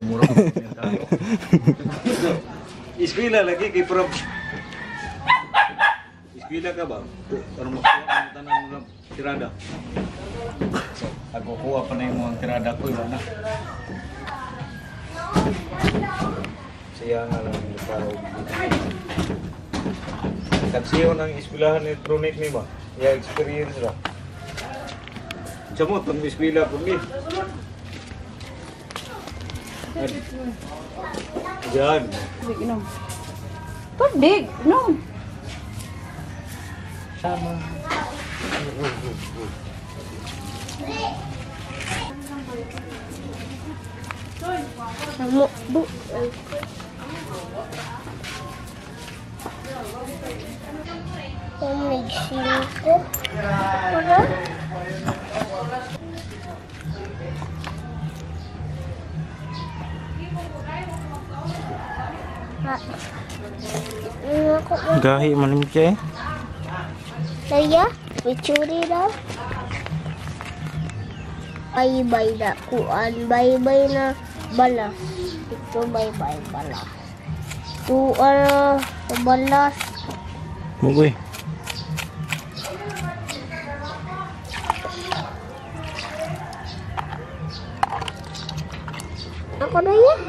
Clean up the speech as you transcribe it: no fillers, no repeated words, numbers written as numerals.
Mura ko. Eskwela lagi kay prof. Eskwela ka ba? Ano makuha ang tanang mga tirada? So, ako kuha pa na yung mga tirada ko, wala na. Siya nga lang yung tao. Katsiyo ng eskwelahan ni Tronic ni ba? Ya experience ra. Jamot ang eskwela po ni. Diyan. Tubig, inom. Tubig, inom. Sama. Samo bu. May singko. Wala. Gahi man siya eh. Daya, picture daw. Bye-bye na kuan, bye-bye na balas. Ito bye-bye balas. Tuan balas. Mugoy. Ako na yan.